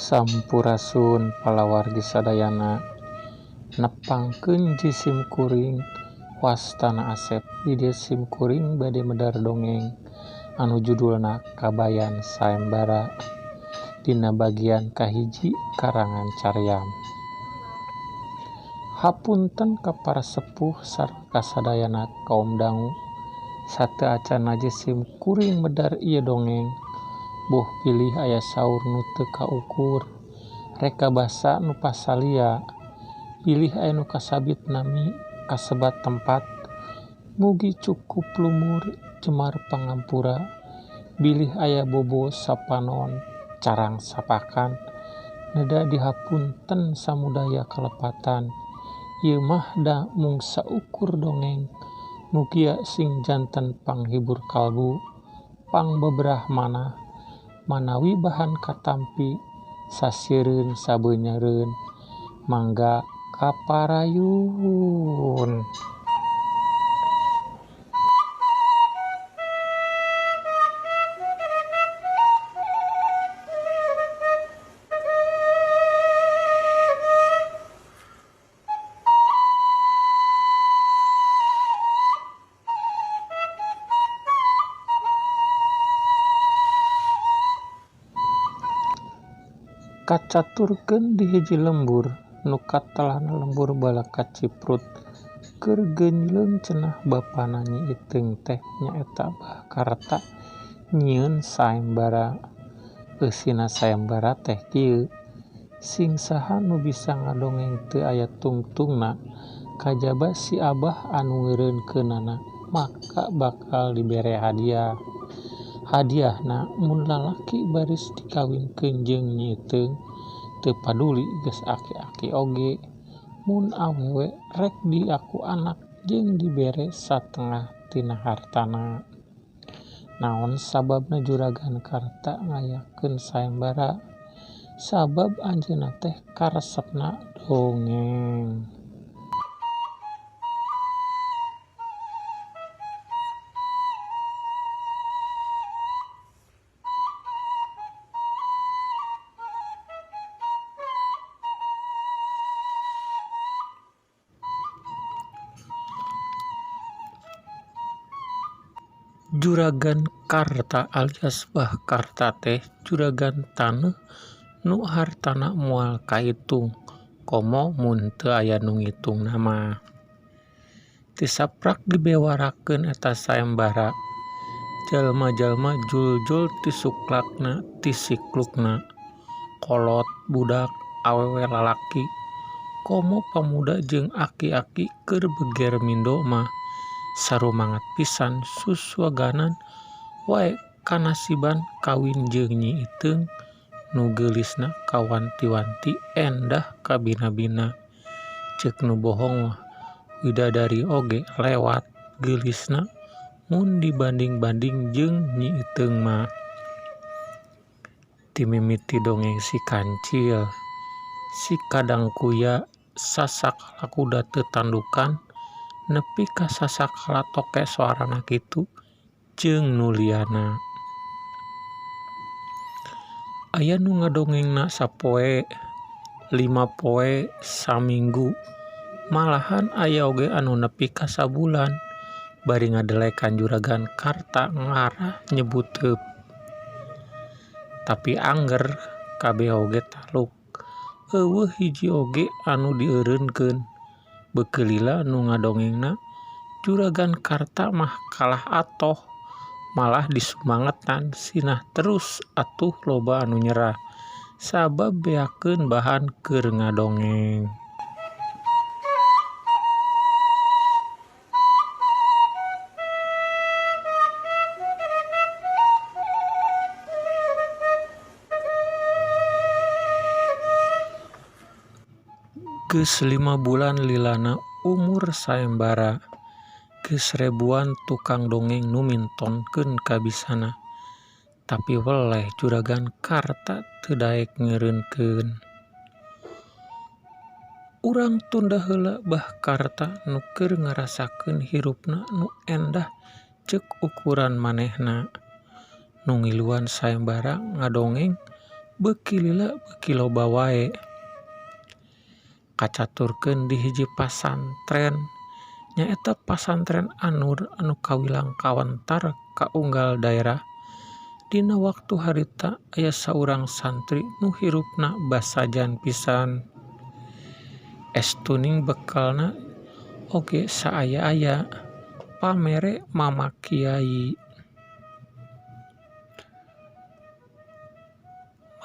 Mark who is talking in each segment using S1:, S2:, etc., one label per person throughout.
S1: Sampurasun palawargi sadayana nepangkeun jisim kuring wastana Asep di dieu sim kuring bade medar dongeng anu judulna Kabayan Saembara dina bagian kahiji karangan Caryam. Hapunten ka para sepuh sareng kasadayana kaum dangu sateu acan jisim kuring medar ieu dongeng boh pilih aya saur nu teu kaukur reka basa nu pasalia pilih aya nu kasabit nami kasebat tempat mugi cukup lumur jemar pangampura bilih aya bobo sapanon carang sapakan neda dihapunten samudaya kalepatan ieu mah da mung saukur dongeng mugia sing janten panghibur kalbu pangbeberah manah manawi bahan katampi sasireun sabeunyereun mangga kaparayun. Kacaturkeun di hiji lembur nu katelahna lembur Balakaciprut keur geunjleung cenah bapana Nyi Iteung teh nyaeta Bah Karta nyieun saembara. Eusina saembara teh kieu, sing saha nu bisa ngadongeng teu aya tungtungna kajaba si Abah anu ngeureunkeunana maka bakal dibere hadiah. Hadiahna mun lalaki baris dikawinkeun jeung Nyi Iteung teu paduli geus aki-aki oge mun awewe rek diaku anak jeung dibere satengah tina hartana. Naon sababna Juragan Karta ngayakeun saembara? Sabab anjeunna teh karesepna dongeng. Juragan Karta alias Bah Karta teh juragan taneuh nu hartana moal kaitung komo mun teu aya nu ngitungna mah. Tisaprak dibewarakeun eta saembara, jalma-jalma jul-jul tisuklakna tisiklukna, kolot budak awewe lalaki komo pamuda jeung aki-aki keur beger mindo mah sarumanget pisan susuaganan wae kanasiban kawin jeung Nyi Iteung nu geulisna kawanti-wanti endah kabina-bina. Ceuk nu bohong mah widadari oge lewat geulisna mun dibanding-banding jeung Nyi Iteung mah. Ti mimiti dongeng si Kancil, si Kadangkuya sasakala kuda teu tandukan nepi ka sasakala toke soarana kitu jeung nu liana. Aya nu ngadongengna sapoe, 5 poe, saminggu, malahan aya oge anu nepi ka sabulan bari ngadelekan Juragan Karta ngarah nyebuteup. Tapi angger kabeh oge taluk, eueuh hiji oge anu dieureunkeun. Beukeun lila nu ngadongengna Juragan Karta mah kalah atoh, malah disumangetan sinah terus atuh loba anu nyerah sabab beakeun bahan keur ngadongeng. Geus 5 bulan lilana umur saembara, geus ribuan tukang dongeng nu mintonkeun kabisana, tapi weleh Juragan Karta teu daek ngeureunkeun. Urang tunda heula Bah Karta nu keur ngarasakeun hirupna nu endah ceuk ukuran manehna. Nu ngiluan saembara ngadongeng Beuki lila beuki loba wae. Kacaturkeun di hiji pasantren nyaeta Pasantren An-Nur anu kawilang kawentar ka unggal daerah. Dina waktu harita aya saurang santri nu hirupna basajan pisan. Estuning bekelna oge saaya-aya pamere Mama Kiai.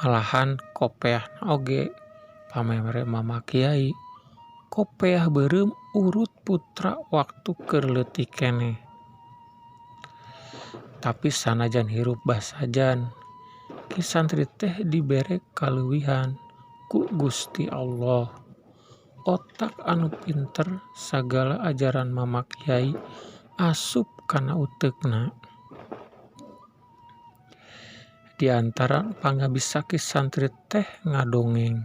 S1: Malahan kopeahna oge pamere Mama Kiai. Kopeah beureum urut putra waktu keur leutik keneh. Tapi sanajan hirup basajan, ki santri teh dibere kaleuwihan ku Gusti Allah. Otak anu pinter sagala ajaran Mama Kiai asup kana uteukna. Di antara pangabisa ki santri teh ngadongeng.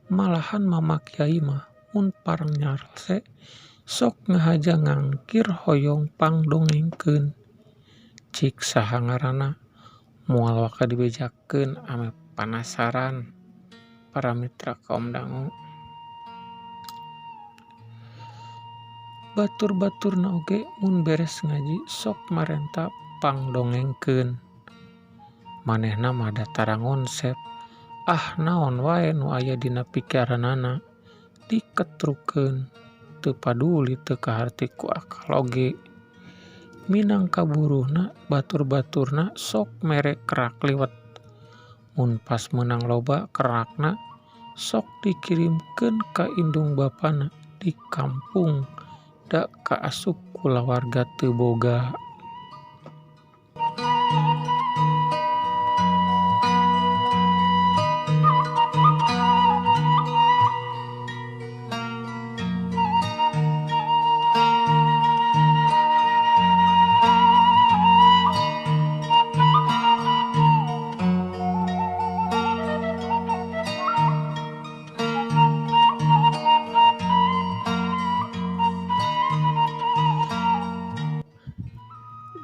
S1: Malahan Mama Kiai mah mun pareng nyarese sok ngahaja ngangkir hoyong pangdongengkeun. Cik saha ngaranna moal waka dibejakeun ame panasaran para mitra kaum dangu. Batur-baturna oge mun beres ngaji sok marenta pangdongengkeun. Manehna mah da tara ngonsep, ah naon wae nu aya dina pikiranana diketrukeun, teu paduli teu kaharti ku akal oge. Minangka buruhna batur-baturna sok mere kerak liwet. Mun pas meunang loba kerakna sok dikirimkeun ka indung bapana di kampung da kaasup kulawarga teu boga.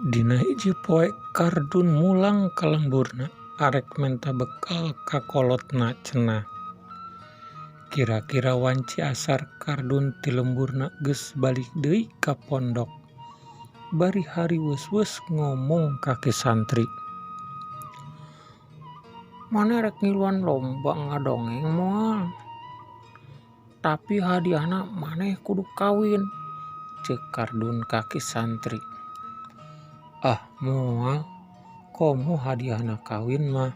S1: Dina hiji poe Kardun mulang ka lemburna arek menta bekal ka kolotna cenah. Kira-kira wanci asar Kardun ti lemburna geus balik deui ka pondok bari hariweus-weus ngomong ka ki santri. Maneh rek ngiluan lomba ngadongeng moal? Tapi hadiahna maneh kudu kawin, ceuk Kardun ka ki santri. Ah moal, komo hadiahna kawin mah.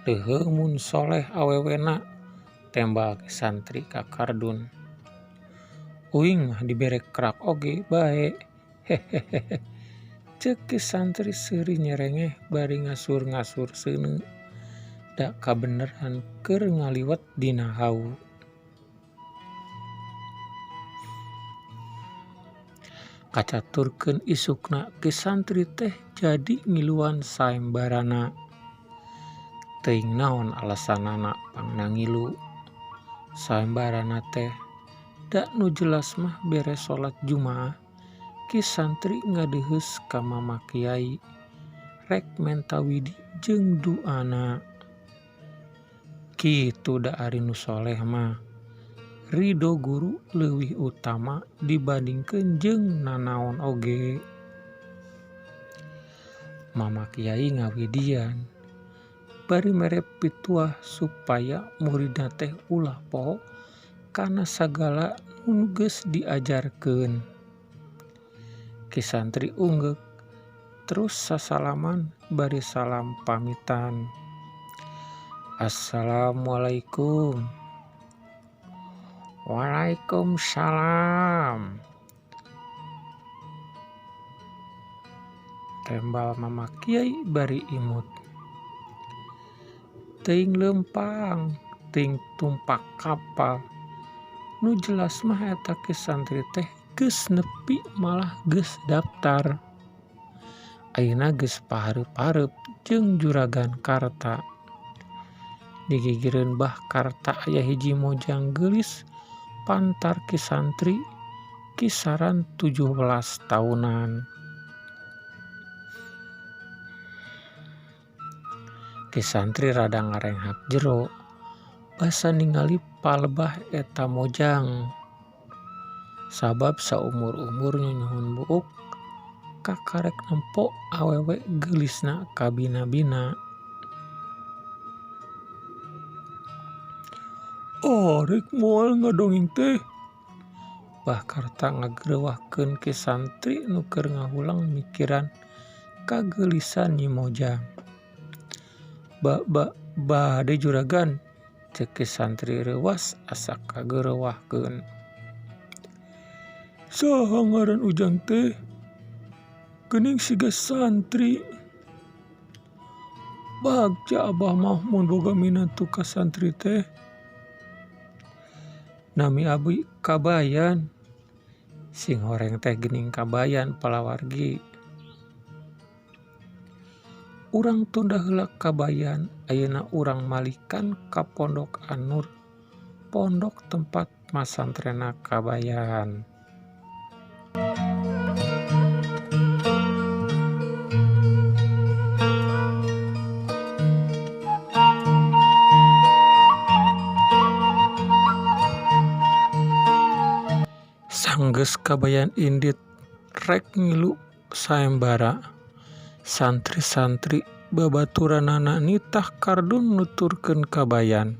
S1: Leuheung mun soleh awewena, tembal ki santri ka Kardun. Uing mah dibere kerak oge bae, hehehehe, ceuk ki santri seuri nyerengeh bari ngasur-ngasur seuneu. Da kabeneran keur ngaliwet dina hawu. Kacaturkeun isukna ki santri teh jadi ngiluan saembarana. Teuing naon alasanana pangna ngilu. Saembarana teh da nu jelas mah beres salat Jumaah ki santri ngadeuheus ka Mama Kiai rek menta widi jeung duana. Kitu da ari nu soleh mah. Ridho guru leuwih utama dibandingkeun jeung nanaon oge. Mama Kiai ngawidian bari mere pituah supaya muridna teh ulah poho kana sagala nu geus diajarkeun. Ki santri unggeuk terus sasalaman bari salam pamitan. Assalamualaikum. Waalaikumsalam. Tembal Mama Kiai bari imut. Teuing leumpang, teuing tumpak kapal. Nu jelas mah eta ki santri teh geus nepi malah geus daftar. Ayeuna geus pahareup-hareup jeung Juragan Karta. Di gigireun Bah Karta aya hiji mojang geulis pantar ki santri kisaran 17 taunan. Ki Santri rada ngarenghap jero basa ningali palebah eta Mojang. Sabab saumur-umur nyunyuhun buuk kakarek nempo awewe geulisna kabina-bina. Arek moal ngadongeng teh? Bah Karta ngagerewahkeun Ki Santri nu keur ngahuleng mikiran kageulisan Nyi Mojang. Ba-ba bade juragan, ceuk Ki Santri reuwas asa kagerewahkeun. Saha ngaran Ujang teh? Geuning siga santri. Bagja Abah mah mun boga minantu ka santri teh. Nami abi Kabayan. Singhoreng teh geuning Kabayan palawargi. Urang tunda heula Kabayan, ayeuna urang malikan ka Pondok An-Nur, pondok tempat masantrenna Kabayan. Sanggeus Kabayan indit rek ngilu saembara, santri-santri babaturanana nitah Kardun nuturkeun Kabayan,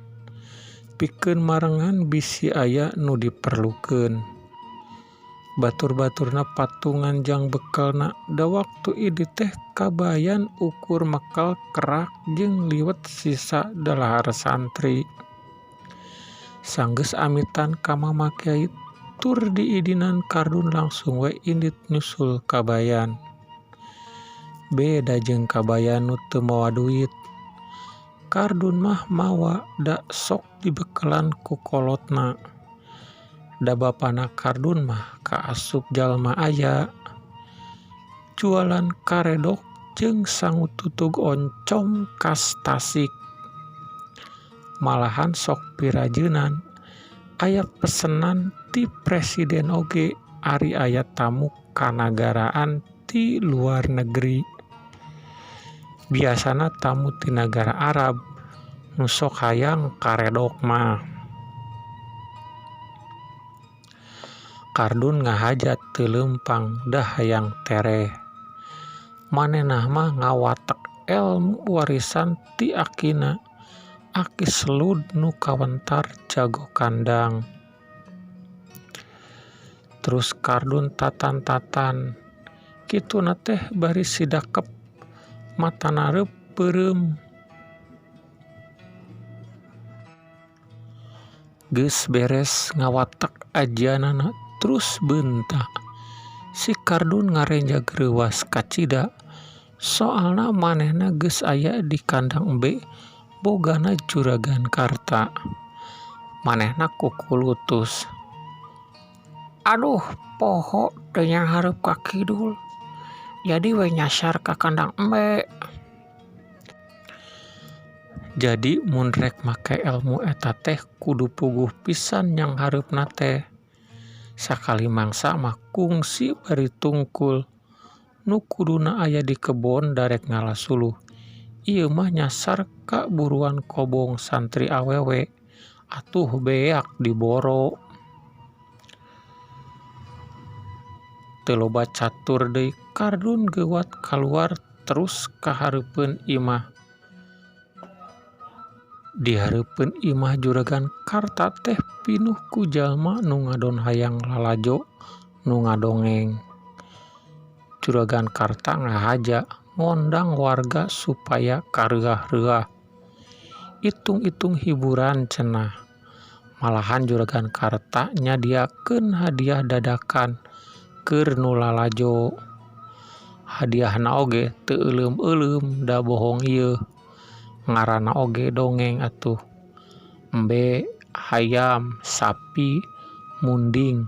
S1: pikeun marengan bisi aya nu diperlukeun. Batur-baturna patungan jang bekelna da waktu indit teh Kabayan ukur mekel kerak jeung liwet sisa dalahar santri. Sanggeus amitan ka Mama Kiai tur diidinan Kardun langsung we indit nyusul Kabayan. Beda jeung Kabayan nu teu mawa duit. Kardun mah mawa da sok dibekelan ku kolotna. Da bapana Kardun mah kaasup jalma aya. Jualan karedok jeung sangu tutug oncom khas Tasik. Malahan sok pirajeunan aya pesenan ti presiden oge ari aya tamu kanagaraan ti luar negeri. Biasana tamu ti nagara Arab nu sok hayang karedok mah. Kardun ngahaja teu leumpang da hayang tereh. Manehna mah ngawatek elmu warisan ti akina, Aki Selud nu kawentar jago kandang. Terus Kardun tatan-tatan, kituna teh bari sidakep, matana reup beureum. Geus beres ngawatek ajianana terus beunta. Si Kardun ngarenjag reuwas kacida, soalna manehna geus aya di kandang embe bogana Juragan Karta. Manehna kukulutus. Aduh, poho teu nyanghareup ka kidul. Jadi we nyasar ka kandang embe. Jadi mun rek make elmu eta teh kudu puguh pisan nyanghareupna teh. Sakali mangsa mah kungsi bari tungkul. Nu kuduna aya di kebon darek ngala suluh. Ieu mah nyasar ka buruan kobong santri awewe. Atuh beak diboro. Teu loba catur deui Kardun geuwat kaluar terus ka hareupeun imah. Di hareupeun imah Juragan Karta teh pinuh ku jalma nu ngadon hayang lalajo nu ngadongeng. Juragan Karta ngahaja ngondang warga supaya kareuah-reuah. Itung-itung hiburan cenah. Malahan Juragan Karta nyadiakeun hadiah dadakan keur nu lalajo. Hadiahna oge teu euleum-euleum da bohong ieu. Ngaranna oge dongeng atuh. Embe, hayam, sapi, munding,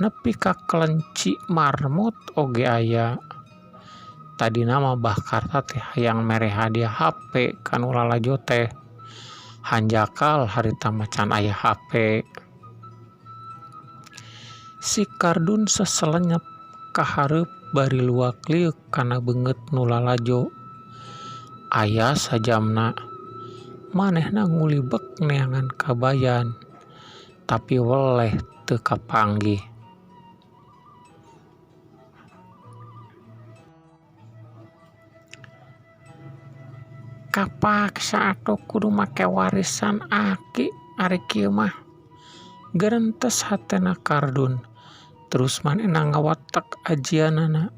S1: nepi ka kelenci marmot oge aya. Tadina mah Bah Karta teh hayang mere hadiah hape ka nu lalajo teh. Hanjakal harita mah can aya hape. Si Kardun seselenyep ka hareup bari luak-lieuk kana beungeut nu lalajo. Aya sajamna manehna ngulibeg neangan Kabayan tapi weleh teu kapanggih. Kapaksa atuh kudu make warisan aki ari kieu mah. Gerentes hatena Kardun. Terus manehna ngawatek ajianana.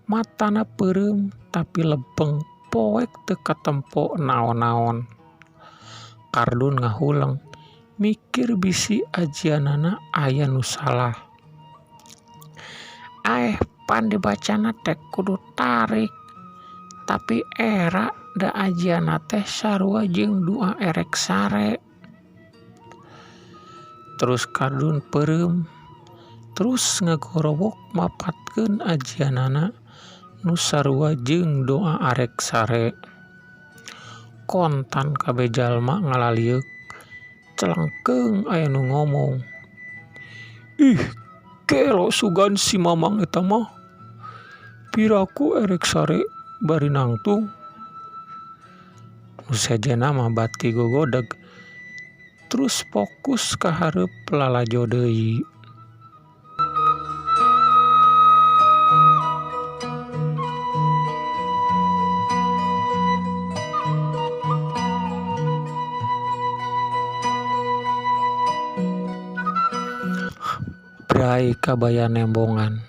S1: Matana peureum tapi lebeng poek teu katempo naon-naon. Kardun ngahuleng mikir bisi ajianana aya nu salah. Aeh pan dibacana teh kudu tarik. Tapi era da ajianna teh sarua jeung doa erek sare. Terus Kardun peureum terus ngagorowok mapatkeun ajianana nu sarua jeung doa arek sare. Kontan kabeh jalma ngalalieuk celengkeung aya nu ngomong. Ih, gelo sugan si Mamang eta mah. Piraku erek sare bari nangtung. Nu sejenna mah bati gogodeg terus fokus ka hareup lalajo deui. Bray Kabayan nembongan.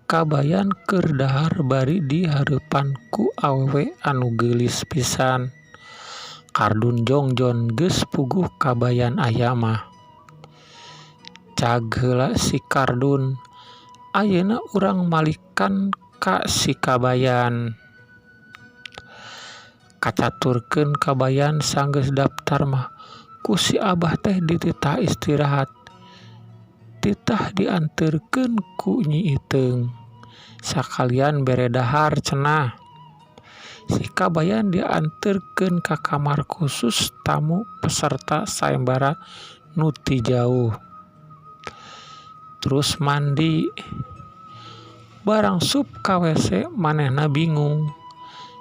S1: Kabayan keur dahar bari dihareupan ku awewe anu geulis pisan. Kardun jongjon geus puguh Kabayan aya mah. Cag heula si Kardun, ayeuna urang malikan ka si Kabayan. Kacaturkeun Kabayan sanggeus daftar mah ku si Abah teh dititah istirahat. Titah dianterkeun ku Nyi Iteung. Sakalian bere dahar cenah. Si Kabayan dianterkeun ka kamar khusus tamu peserta sayembara nu ti jauh. Terus mandi. Barang sup ka WC manehna bingung.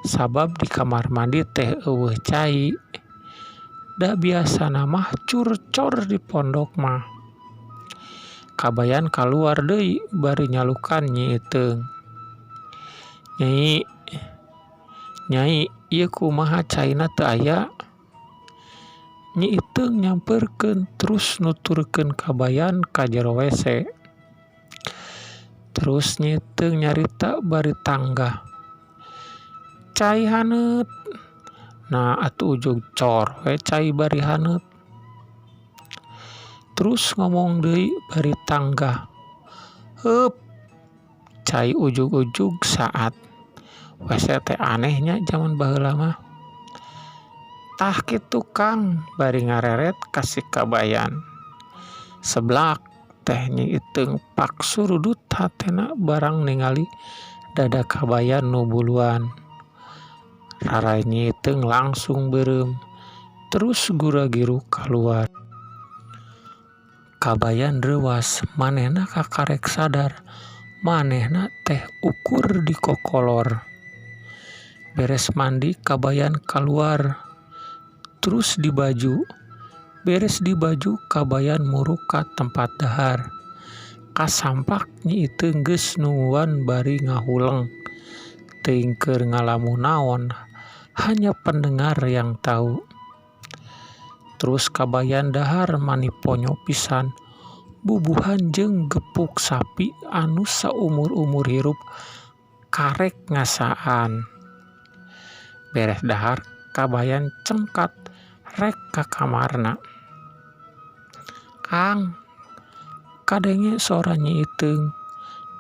S1: Sabab di kamar mandi teh eueuh cai. Da biasana mah curcor di pondok mah. Kabayan kaluar deui bari nyalukan Nyi Iteung. Nyai, Nyai, ieu kumaha caina teu aya? Nyi Iteung nyamperkeun terus nuturkeun Kabayan ka jero WC. Terus Nyi Iteung nyarita bari tanggah. Cai haneut. Nah atuh ujug cor we cai bari haneut. Terus ngomong deui bari tanggah. Heup. Cai ujug-ujug saat. WC teh anehnya zaman baheula mah. Tah kitu Kang bari ngareret ka si Kabayan. Seblak teh Nyi Iteung pak surudut hatena barang ningali dada Kabayan nu buluan. Rarai Nyi Iteung langsung beureum. Terus gura-giru kaluar. Kabayan reuwas manehna kakarek sadar manehna teh ukur dikokolor. Beres mandi Kabayan kaluar terus dibaju. Beres dibaju Kabayan muruk ka tempat dahar. Kasampak Nyi Iteung geus nungguan bari ngahuleng. Teuing keur ngalamun naon hanya pendengar yang tahu. Terus Kabayan dahar mani ponyo pisan. Bubuhan jeung gepuk sapi anu saumur-umur hirup karek ngasaan. Beres dahar Kabayan cengkat rek ka kamarna. Kang, kadenge sora Nyi Iteung.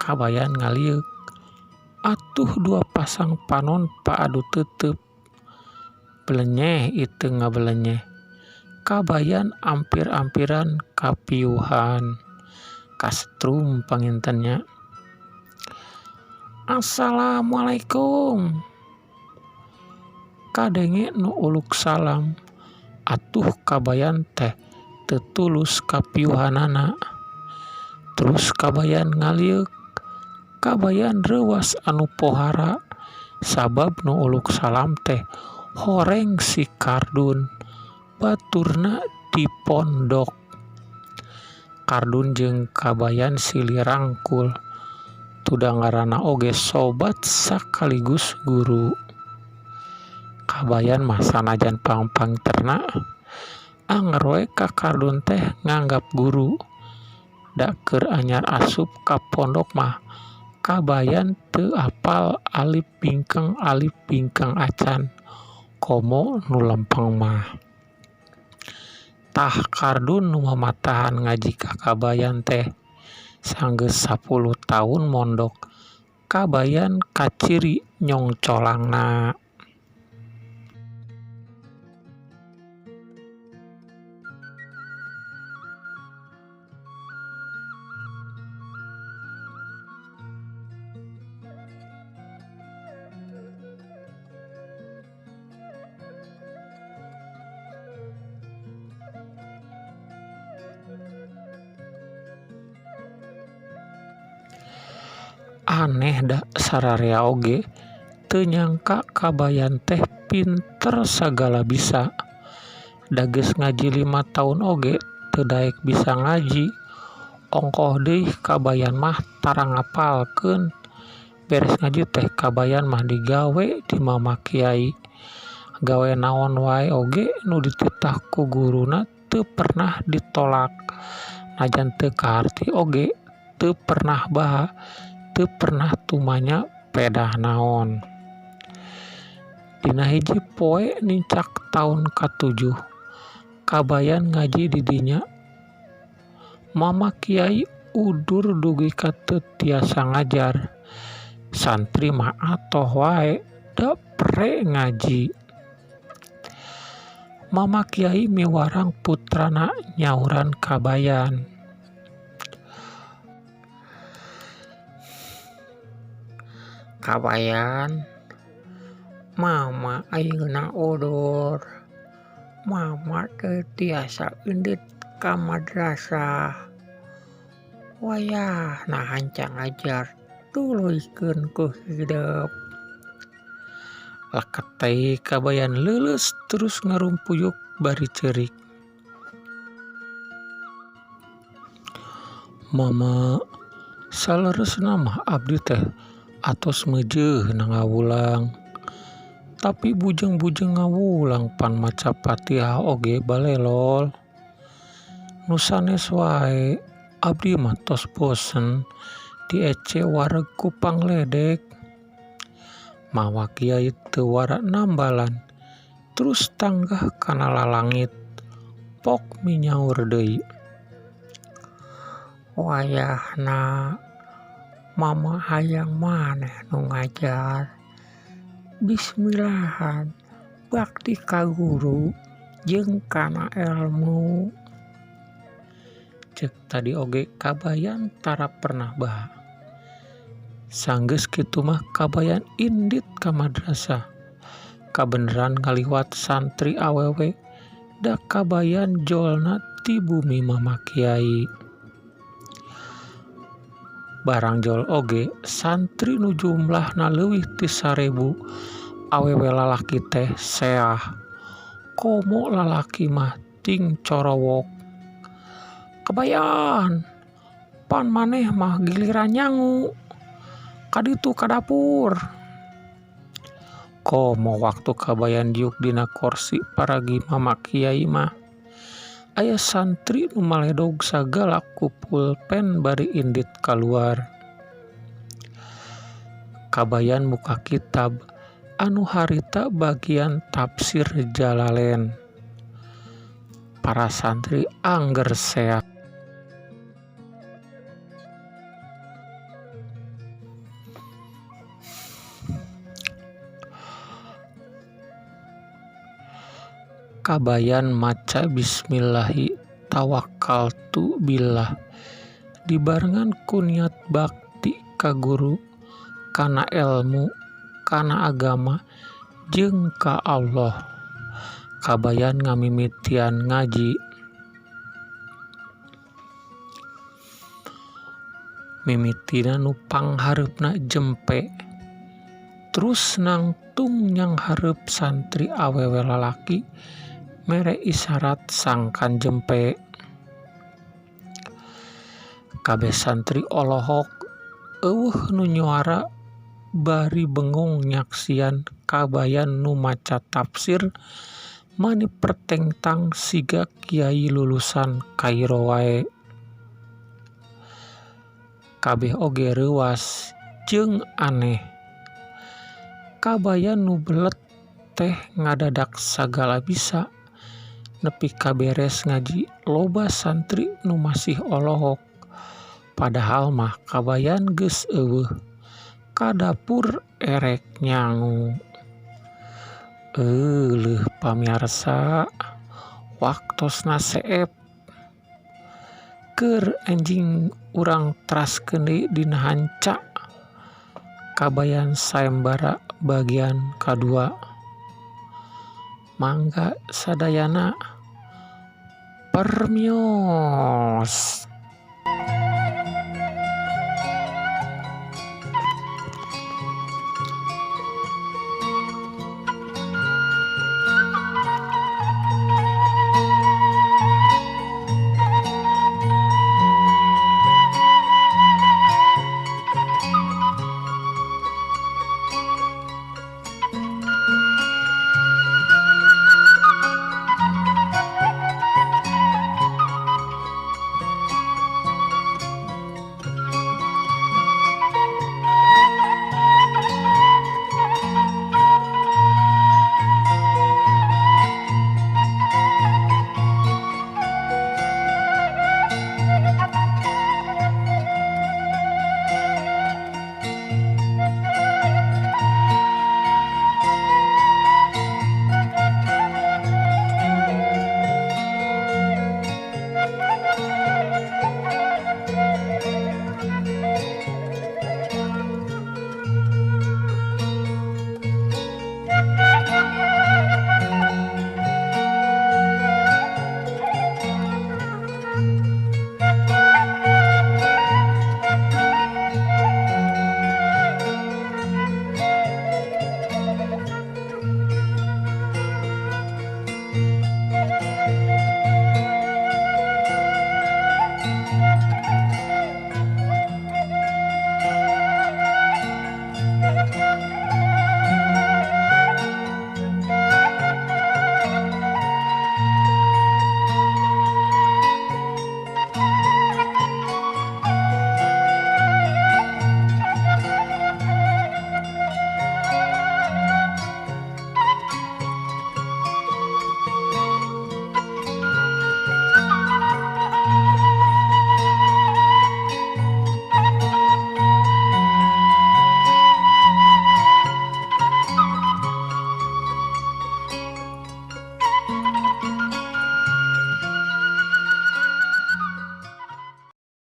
S1: Kabayan ngalieuk. Atuh dua pasang panon paadu tetep. Belenyeh Iteung ngabelenyeh. Kabayan ampir-ampiran kapiuhan. Kasetrum pangintennya. Assalamualaikum. Kadenge nu uluk salam. Atuh Kabayan teh teu tulus kapiuhanana. Terus Kabayan ngalieuk. Kabayan reuwas anu pohara. Sabab nu uluk salam teh Horeng si Kardun baturna di pondok. Kardun jeung Kabayan silih rangkul tuda ngaranna oge sobat sakaligus guru. Kabayan mah sanajan pangpangterna anger we ka Kardun teh nganggap guru. Da keur anyar asup ka pondok mah Kabayan teu apal alif bingkeng acan komo nu lempeng mah. Tah Kardun nu mamatahan ngaji ka Kabayan teh sanggeus 10 taun mondok Kabayan kaciri nyongcolangna. Aneh da sararea oge teu nyangka Kabayan teh pinter sagala bisa. Da geus ngaji 5 taun oge teu daek bisa ngaji. Ongkoh deui Kabayan mah tara ngapalkeun. Beres ngaji teh Kabayan mah digawe di Mama Kiai. Gawe naon wae oge nu dititah ku guruna teu pernah ditolak. Najan teu kaharti oge teu pernah baha. Teu pernah tumanya pedah naon. Dina hiji poe nincak taun ka-7 Kabayan ngaji di dinya. Mama Kiai udur dugi ka teu tiasa ngajar. Santri mah atoh wae da pre ngaji. Mama Kiai miwarang putrana nyauran Kabayan. Kabayan, mama ayeuna udur. Mama teu tiasa indit ka madrasah. Wayahna hanca ngajar tuluykeun ku hidep. Leket teh Kabayan leuleus terus ngarumpuyuk bari ceurik. Mama, saleresna mah abdi teh atos meujeuhna ngawulang. Tapi bujeng-bujeng ngawulang pan maca Fatihah oge balelol. Nu sanes wae abdi mah tos bosen diece wareg ku pangledek. Mawa kiai teu wara nambalan terus tanggah kana lalangit pok minyaur deui. Wayahna mama hayang maneh nu ngajar. Bismillahan bakti ka guru jeung kana elmu. Cek tadi oge Kabayan tara pernah baha. Sanggeus kitu mah Kabayan indit ka madrasah. Kabeneran ngaliwat santri awewe da Kabayan jolna ti bumi Mama Kiai. Barang jol oge santri nu jumlahna leuwih ti 1000 awewe lalaki teh seah. Komo lalaki mah ting corowok. Kabayan, pan maneh mah giliran nyangu. Kaditu ka dapur. Komo waktu Kabayan diuk dina korsi paragi Mama Kiai mah aya santri nu maledog sagala ku pulpen bari indit kaluar. Kabayan muka kitab anu harita bagian tafsir Jalalain. Para santri angger seak. Kabayan maca bismillahi tawakkaltu billah dibarengan ku niat bakti ka guru, kana elmu, kana agama, jeung ka Allah. Kabayan ngamimitian ngaji. Mimitina nu panghareupna jempe. Trus nangtung nyanghareup santri awewe lalaki mere isarat sangkan jempe. Kabeh santri olohok euweuh nu nyuara bari bengong nyaksian Kabayan nu maca tafsir mani pertengtang siga kiai lulusan Kairo wae. Kabeh oge reuwas jeung aneh. Kabayan nu belet teh ngadadak sagala bisa nepi ka beres ngaji loba santri nu masih olohok padahal mah Kabayan geus euweuh ka dapur erek nyangu. Euleuh pamiarsa waktosna seep keur enjing urang teraskeun deui dina hanca Kabayan Sayembara bagian kadua. Mangga sadayana permios.